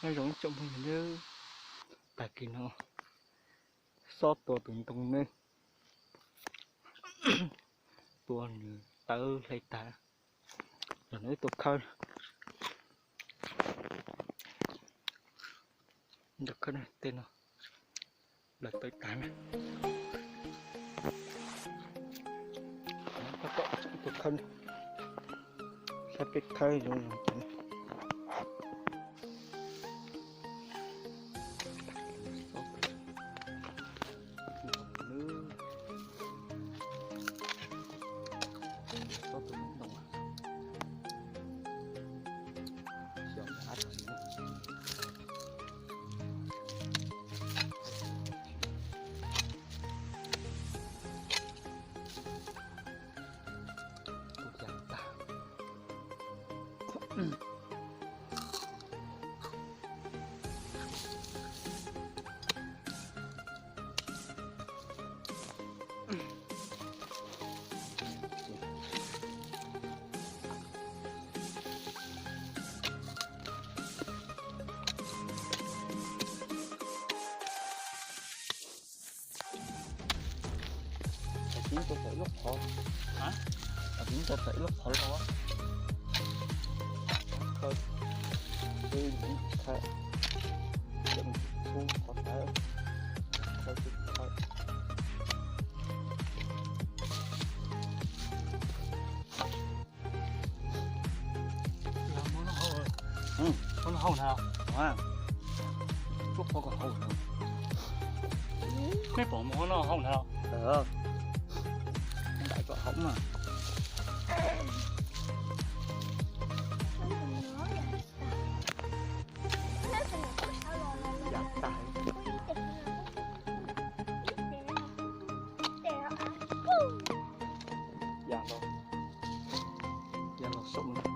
Nyob zoo ib tsoom phooj ywg nawb, tag kis no xob tua tus ntoo nawb, tua nws tawv hle tag, los nws ib tus khawb, tus khawb tej no lawv tawv tag na. Ib tus khawb, saib peb khawb zoo zoo cas. Cov tib tua tawm ib lub qhov, cov tib tua tawm ib lub qhov los. Khawb, khawb, khawb, khawb. Muab noj hauv ntag. Muab noj hauv ntag. Mej pom muab noj hauv ntag. Ntaim kom hauv mas. Yam tag. Yam los, yam los saum no.